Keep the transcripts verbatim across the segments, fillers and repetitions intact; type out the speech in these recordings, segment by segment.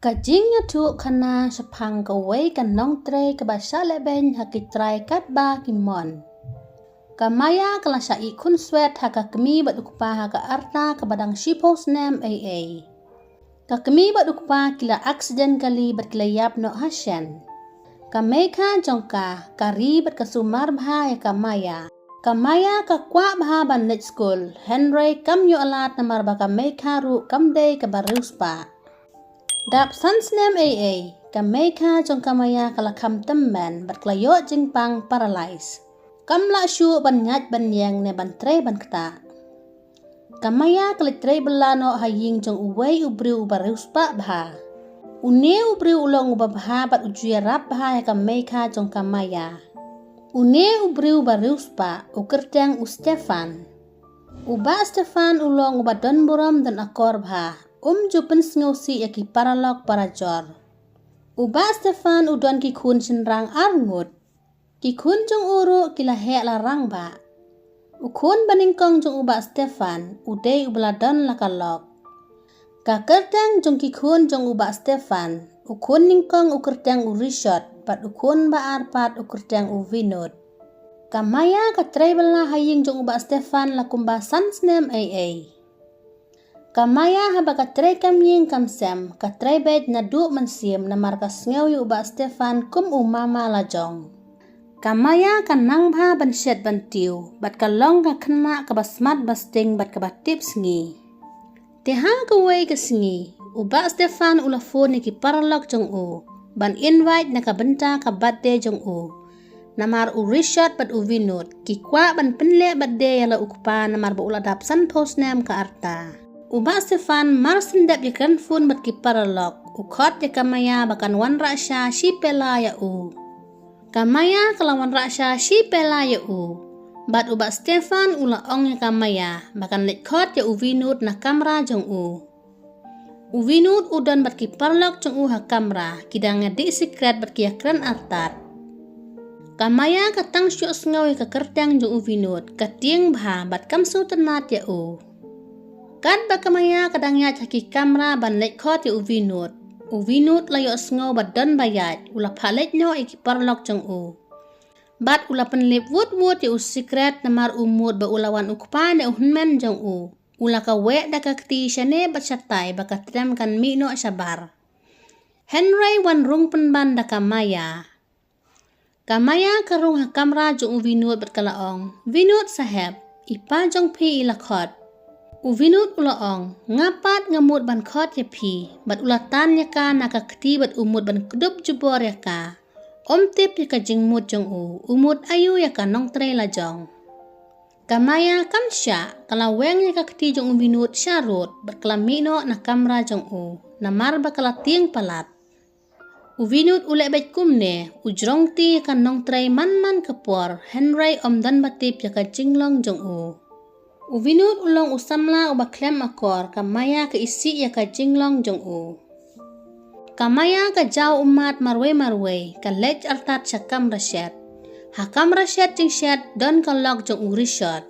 Ka jingïathuh khana shaphang kawei ka nongtrei kaba shah lehbeiñ ha ki trai katba ki mon. Ka Maya ka la shah ïeh khunswet ha ka kmie bad u kpa ha ka rta kaba dang shiphew snem eiei. Ka kmie bad u kpa ki la aksiden kali bad ki la ïap noh ha shen. Ka mei kha jong ka ka ri bad ka sumar bha ïa ka Maya. Ka Maya ka kwah bha ban leit skul, hynrei kam ïoh lad namar ba ka mei kha ruh kam dei kaba riewspah. Dap san snem eiei, ka mei kha jong ka Maya ka la kham tymmen bad ka la ïoh jingpang paralyse. Kam lah shuh ban ñiah ban ïeng ne ban trei ban ktah. Ka Maya ka leit trei bylla noh ha ïing jong uwei u briew uba riewspah bha. Une u briew u long uba bha bad u ju ïarap bha ïa ka mei kha jong ka Maya. Une u briew uba riewspah u kyrteng u Stefan. U Bah Stefan u long uba don burom don akor bha. Um ju pynsngewsih ïa ki paralok parajor. U Bah Stefan u don ki khun shynrang arngut. Ki khun jong u ruh ki la heh la rangbah. U khun banyngkong jong u Bah Stefan u dei uba la don la ka lok. Ka kyrteng jong ki khun jong u Bah Stefan, u khun nyngkong u kyrteng u Richard bad u khun ba ar pat u kyrteng u Vinod. Ka Maya ka trei bylla ha ïing jong u Bah Stefan la kumba san snem eiei. Ka Maya haba ka trei kam ïing kam sem ka trei beit naduh mynsiem namar ka sngew ïa u Bah Stefan kum u mama la jong. Ka Maya ka nang bha ban shet ban tiew bad ka long ka khynnah kaba smat ba sting bad kaba tip sngi. Te ha kawei ka sngi u Bah Stefan u la phone ïa ki paralok jong u ban invite na ka bynta ka birthday jong u. Namar u Richard bad u Vinod ki kwah ban pynleh birthday ïa la u kpa namar ba u la dap sanphew snem ka rta. U Bah Stefan mar shen dep ïakren phone bad ki paralok u khot ïa ka Maya ba kan wanrah sha shi pela ïa u. Ka Maya ka la wanrah sha shi pela ïa u. Bad u Bah Stefan u la ong ïa ka Maya ba kan leit khot ïa u Vinod na kamra jong u. U Vinod u don bad ki paralok jong u ha kamra, ki dang ïadih sikret bad ki ïakren artat. Ka Maya ka tang shu sngew ïa ka kyrteng jong u Vinod, ka tieng bha bad kam sngewtynnat ïa u. Katba ka Maya ka dang ïaid ha ki kamra ban leit khot ïa u Vinod, u Vinod la ïohsngew ba don ba ïaid, u la phah leit noh ïa ki paralok jong u. Bad u la pynlip wut wut ïa u sikret namar u mut ba u la wan u kpa ne u hynmen jong u. U la kaweh da ka kti shane bad shatai ba ka trem kan mih noh shabar. Hynrei wan rung pynban da ka Maya. Ka Maya ka rung ha kamra jong u Vinod bad ka la ong, "Vinod saheb, i pa jong phi i la khot." U Vinod u la ong, "Nga pat nga mut ban khot ïa phi." Bad u la tan ïa ka na ka kti bad u mut ban kdup jubor ïa ka. Um tip ïa ka jingmut jong u, u mut aïu ïa ka nongtrei la jong. Ka Maya kam shah, ka la weng ïa ka kti jong u Vinod sha rud bad ka la mih noh na kamra jong u, namar ba ka la tieng palat. U Vinod u leh beit kumne, u jrong kti ïa ka nongtrei man man ka por, hynrei um don ba tip ïa ka jinglong jong u. U Vinod u long u samla uba khlem akor, ka Maya ka isih ïa ka jinglong jong u. Ka Maya ka jaw ummat marwei marwei, ka leit artat sha kamra shet. Ha kamra shet jingshet don ka lok jong u Richard.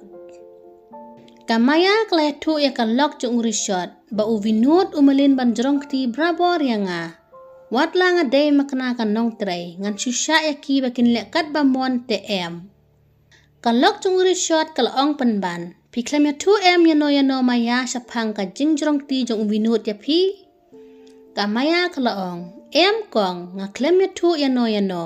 Ka Maya ka la ïathuh ïa ka lok jong u Richard ba u Vinod u mlien ban jrong kti barabor ïa nga. Wat la nga dei makna ka nongtrei, ngan shu shah ïa ki ba kin leh katba mon te em. Ka lok jong u Richard ka la ong pynban, "Phi khlem ïathuh em ïano ïano Maya shaphang ka jingjrong kti jong u Vinod ïa phi?" Ka Maya ka la ong, "Em kong, nga khlem ïathuh ïano ïano."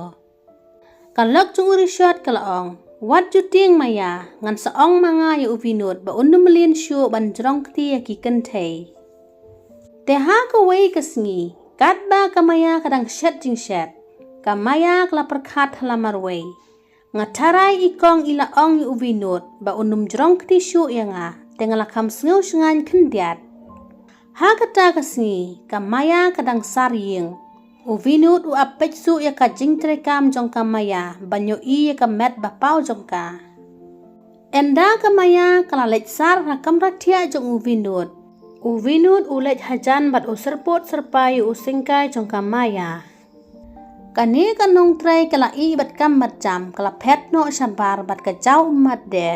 Ka lok jong u Richard ka la ong, "Wat ju tieng Maya, ngan sa ong ma nga ïa u Vinod ba un ym mlien shuh ban jrong kti ïa ki kynthei." Te ha kawei ka sngi, katba ka Maya ka dang shet jingshet, ka Maya ka la pyrkhat ha la marwei, "Nga tharai i kong i la ong ïa u Vinod ba un ym jrong kti shuh ïa nga, te nga la kham sngew shngaiñ khyndiat." Ha kata ka sngi, ka Maya ka dang sar ïing. U Vinod u ap peit shuh ïa ka jingtrei kam jong ka Maya, ban ïohi ïa ka met ba paw jong ka. Ynda ka Maya ka la leit sar ha kamra thiah jong u Vinod. U Vinod u leit hajan bad u syrpud syrpai ïa u syngkai jong ka Maya. Kane ka nongtrei ka la ïeh bad kam bad jam, ka la phet noh shabar bad ka jaw ummat de.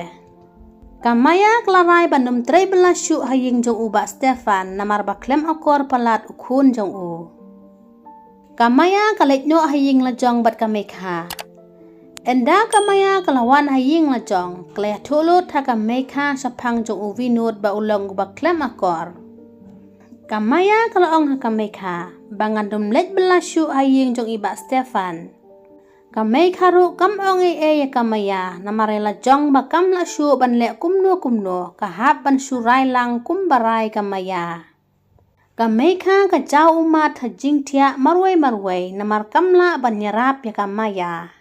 Ka Maya ka la rai ban ym trei bylla shuh ha ïing jong u Bah Stefan namar ba khlem akor palat u khun jong u. Ka Maya ka leit noh ha ïing la jong bad ka Mekha. Ynda ka Maya ka la wan ha ïing la jong, ka la ïathuh lut ha ka Mekha shaphang jong u Vinod ba u long uba khlem akor. Ka Maya ka la ong ha ka Mekha ba ngan ym leit bylla shuh ha ïing jong i Bah Stefan. Ka Mekha ruh kam ong ei ei ïa ka Maya, namar ïa la jong ba kam lah shuh ban leh kumno kumno, ka hap ban shu rai lang kumba rai ka Maya. Ka Mekha ka jaw ummat ha jingthiah marwei marwei, namar kam lah ban ïarap ïa ka Maya.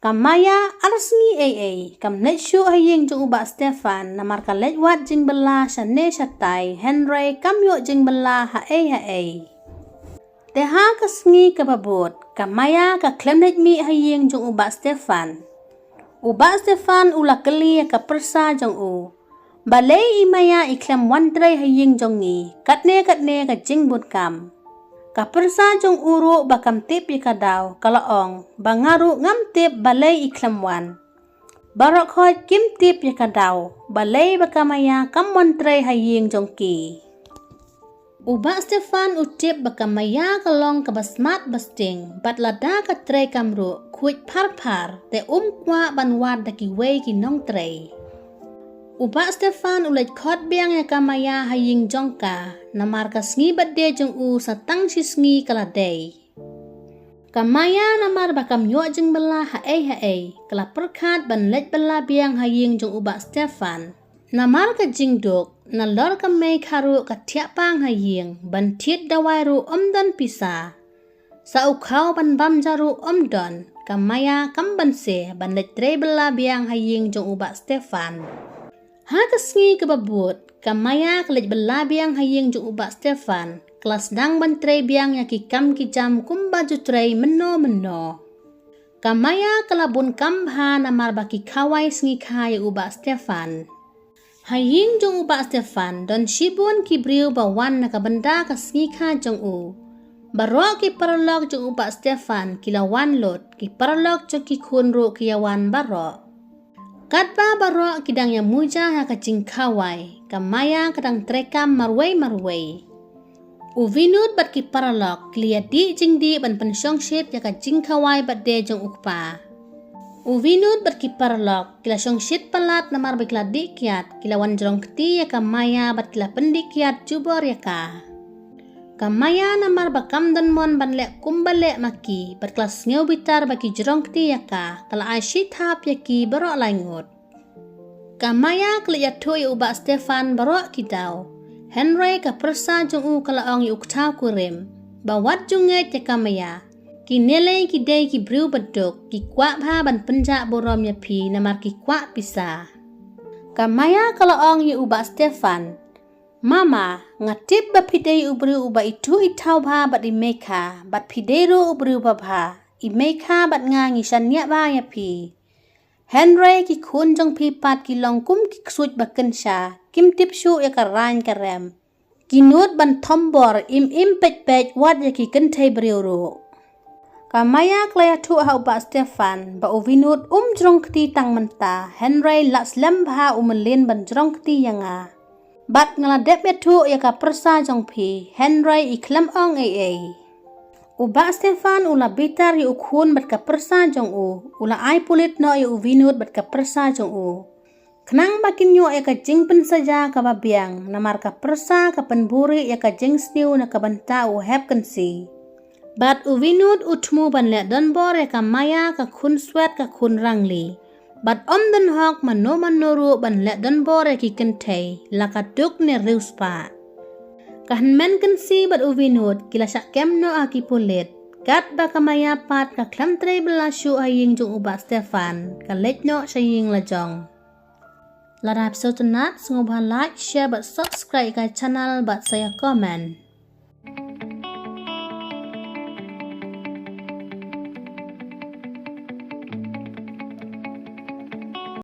Ka Maya ar sngi ei ei kam leit shuh ha ïing jong u Bah Stefan, namar ka leit wad jingbylla shane shatai, hynrei kam ïoh jingbylla ha ei ha ei. Te ha ka sngi kaba bud, ka Maya ka khlem leit mih ha ïing jong u Bah Stefan. U Bah Stefan u la kylli ïa ka pyrsa jong u, balei i Maya i khlem wan trei ha ïing jong ngi, katne katne ka jingbun kam. Ka pyrsa jong u ruh ba kam tip ïa ka daw, ka la ong ba nga ruh ngam tip balei i khlem wan. Baroh khoit kim tip ïa ka daw, balei ba ka Maya kam wan trei ha ïing jong ki. U Bah Stefan u tip ba ka Maya ka long kaba smat ba sting, bad lada ka trei kam ruh, khuid phar phar, te um kwah ban wad da kiwei ki nongtrei. U Bah Stefan u leit khot biang ïa ka Maya ha ïing jong ka, namar ka sngi birthday jong u sa tang shi sngi ka la dei. Ka Maya namar ba kam ïoh jingbylla ha ei ha ei, ka la pyrkhat ban leit bylla biang ha ïing jong u Bah Stefan. Namar ka jingduk, nalor ka Mekha ruh ka thiah pang ha ïing, ban thied dawai ruh ym don pisa. Sa u khaw ban bam ja ruh ym don, ka Maya kam banse ban leit trei bylla biang ha ïing jong u Bah Stefan. Ha ka sngi kaba bud, ka Maya ka leit bylla biang ha ïing jong u Bah Stefan, ka la sdang ban trei biang ïa ki kam ki jam kumba ju trei mynno mynno. Ka Maya ka la bun kam bha namar ba ki khawai sngi kha ïa u Bah Stefan. Ha ïing jong u Bah Stefan don shibun ki briew ba wan na ka bynta ka sngi kha jong u. Baroh ki paralok jong u Bah Stefan ki la wan lut, ki paralok jong ki khun ruh ki ïa wan baroh. Katba baroh ki dang ïa muja ha ka jingkhawai, ka Maya ka dang trei kam marwei marwei. U Vinod bad ki paralok ki la ïa dih jingdih ban pynshongshit ïa ka jingkhawai birthday jong u kpa. U Vinod bad ki paralok ki la shongshit palat namar ba ki la dih kiad, ki la wan jrong kti ïa ka Maya bad ki la pyndih kiad jubor ïa ka. Ka Maya namar ba kam don mon ban leh kumba leh ma ki, bad ka la sngew bitar ba ki jrong kti ïa ka, ka la ai shi thap ïa ki baroh lai ngut. Ka Maya ka la ïathuh ïa u Bah Stefan baroh ki daw. Hynrei ka pyrsa jong u ka la ong ïa u ktaw kurim, ba wat ju ngeit ïa ka Maya. Kine lei ki dei ki briew baduk, ki kwah bha ban pynjah burom ïa phi namar ki kwah pisa. Ka Maya ka la ong ïa u Bah Stefan, Mama, nga tip ba phi dei u briew uba ithuh ithaw bha bad i Mekha, bad phi dei ruh u briew ba bha. I Mekha bad nga ngi shaniah bha ïa phi. Hynrei ki khun jong phi pat ki long kum ki ksuid ba kynsha, kim tip shuh ïa ka rang ka rem. Ki nud ban thombor im im peit peit wat ïa ki kynthei briew ruh. Ka Maya ka la ïathuh ha u Bah Stefan ba u Vinod um jrong kti tang mynta, hynrei lah slem bha u mlien ban jrong kti ïa nga. Bad nga la dep ïathuh ïa ka pyrsa jong phi, hynrei i khlem ong ei ei. U Bah Stefan u la bitar ïa u khun bad ka pyrsa jong u, u la ai pulit noh ïa u Vinod bad ka pyrsa jong u. Khnang ba kin ïoh ïa ka jingpynsaja kaba biang, namar ka pyrsa ka pynburi ïa ka jingsniew na ka bynta u hep kynsi. Bad u Vinod u thmu ban leh donbor ïa ka Maya ka khun swet ka khun rangli. Bad ym don hok mano mano ruh ban leh donbor ïa ki kynthei, la ka duk ne riewspah. Ka hynmen kynsi bad u Vinod ki la shah kem noh ha ki pulit. Katba ka Maya pat ka khlem trei bylla shuh ha ïing jong u Bah Stefan, ka leit noh sha ïing la jong. Lada phi sngewtynnat, sngewbha like, share bad subscribe ïa ka channel bad sa ïa comment.